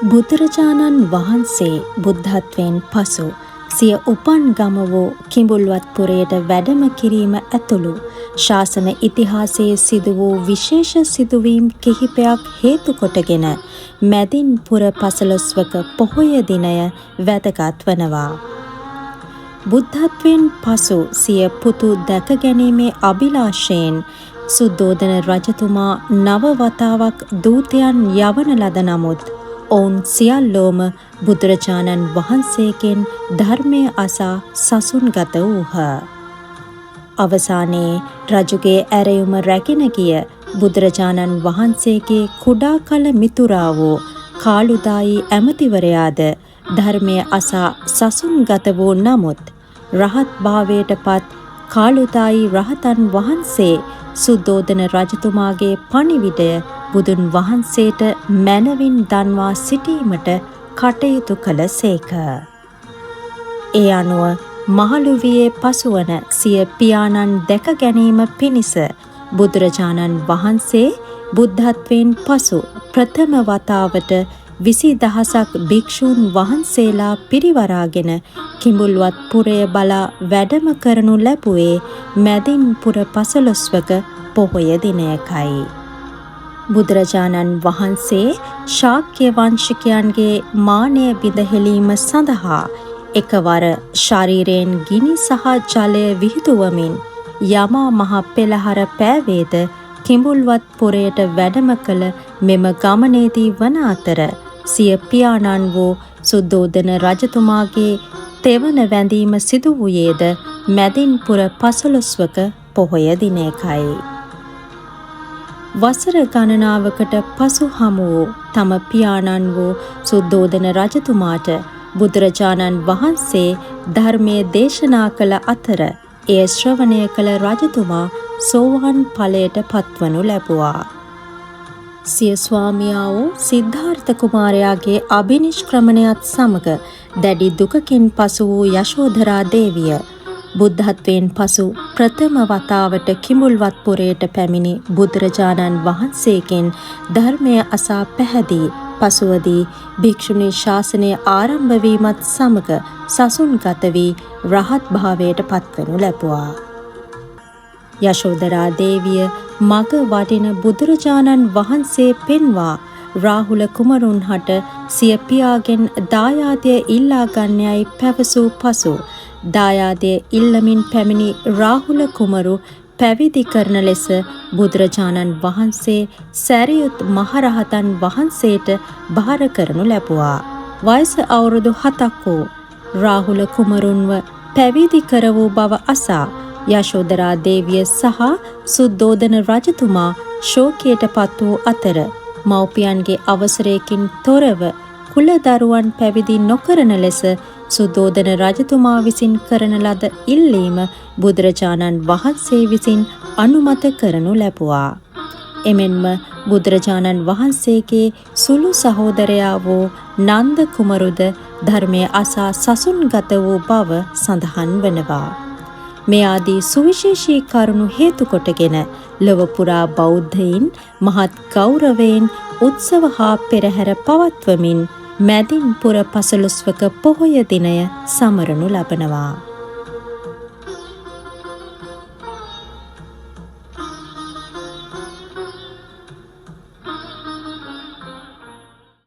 බුදුරජාණන් වහන්සේ බුද්ධත්වයෙන් පසු සිය උපන් ගම වූ කිඹුල්වත්පුරයට වැඩම කිරීම ඇතුළු ශාසන ඉතිහාසයේ සිදු වූ විශේෂ සිදුවීම් කිහිපයක් හේතු කොටගෙන මැදින් පුර පසළොස්වක පොහොය දිනය වැදගත් වනවා. බුද්ධත්වයෙන් පසු සිය පුතු දැක ගැනීමේ අභිලාෂයෙන් සුද්ධෝදන රජතුමා නව වතාවක් දූතයන් යවන ලද නමුත් ඔවුන් සියල්ලෝම බුදුරජාණන් වහන්සේගෙන් ධර්මය අසා සසුන්ගත වූහ. අවසානයේ රජුගේ ඇරයුම රැගෙන ගිය බුදුරජාණන් වහන්සේගේ කුඩා කල මිතුරා වූ කාළුදායි ඇමතිවරයාද ධර්මය අසා සසුන්ගත වූ නමුත් රහත් භාවයට පත් කාළුදායි රහතන් වහන්සේ සුද්ධෝදන රජතුමාගේ පණිවිඩය බුදුන් වහන්සේට මැනවින් දන්වා සිටීමට කටයුතු කළ සේක. ඒ අනුව මහලුවියේ පසුවන සිය පියාණන් දැක ගැනීම පිණිස බුදුරජාණන් වහන්සේ බුද්ධත්වයෙන් පසු ප්‍රථම වතාවට 20,000ක් භික්ෂූන් වහන්සේලා පිරිවරාගෙන කිඹුල්වත් පුරය බලා වැඩම කරනු ලැබුවේ මැදින් පුර පසළොස්වක පොහොය දිනයකයි. බුදුරජාණන් වහන්සේ ශාක්‍ය වංශිකයන්ගේ මානය බිඳහෙලීම සඳහා එකවර ශරීරයෙන් ගිනි සහ ජලය විහිදුවමින් යමා මහ පෙළහර පෑවේද කිඹුල්වත් පුරයට වැඩම කළ මෙම ගමනේදී වන අතර සිය පියාණන් වූ සුද්ධෝදන රජතුමාගේ තෙවන වැඳීම සිදු වූයේද මැදින් පුර පසළොස්වක පොහොය දිනයකයි. වසර ගණනාවකට පසු හමු වූ තම පියාණන් වූ සුද්ධෝදන රජතුමාට බුදුරජාණන් වහන්සේ ධර්මය දේශනා කළ අතර එය ශ්‍රවණය කළ රජතුමා සෝවාන් ඵලයට පත්වනු ලැබුවා. සිය ස්වාමියා වූ සිද්ධාර්ථ කුමාරයාගේ අභිනිෂ්ක්‍රමණයත් සමග දැඩි දුකකින් පසු වූ යශෝධරා දේවිය බුද්ධත්වයෙන් පසු ප්‍රථම වතාවට කිඹුල්වත්පුරයට පැමිණි බුදුරජාණන් වහන්සේගෙන් ධර්මය අසා පැහැදී පසුවදී භික්ෂුණී ශාසනය ආරම්භ වීමත් සමග සසුන්ගත වී රහත් භාවයට පත්වනු ලැබුවා. යශෝදරා දේවිය මග වඩින බුදුරජාණන් වහන්සේ පෙන්වා රාහුල කුමරුන් හට සිය පියාගෙන් දායාදය ඉල්ලා ගන්නයයි පැවසූ පසු දායාදය ඉල්ලමින් පැමිණි රාහුල කුමරු පැවිදි කරන ලෙස බුදුරජාණන් වහන්සේ සැරියුත් මහරහතන් වහන්සේට භාර කරනු ලැබුවා. වයස අවුරුදු 7ක් වූ රාහුල කුමරුන්ව පැවිදි කර වූ බව අසා යශෝදරා දේවිය සහ සුද්ධෝදන රජතුමා ශෝකයට පත් වූ අතර මව්පියන්ගේ අවසරයකින් තොරව කුලදරුවන් පැවිදි නොකරන ලෙස සුද්ධෝදන රජතුමා විසින් කරන ලද ඉල්ලීම බුදුරජාණන් වහන්සේ විසින් අනුමත කරනු ලැබුවා. එමෙන්ම බුදුරජාණන් වහන්සේගේ සුළු සහෝදරයා වූ නන්ද කුමරුද ධර්මය අසා සසුන්ගත වූ බව සඳහන් වනවා. මේ ආදී සුවිශේෂී කරුණු හේතු කොටගෙන ලොව පුරා බෞද්ධයින් මහත් ගෞරවයෙන් උත්සව හා පෙරහැර පවත්වමින් මැදින් පුර පසළොස්වක පොහොය දිනය සමරනු ලබනවා.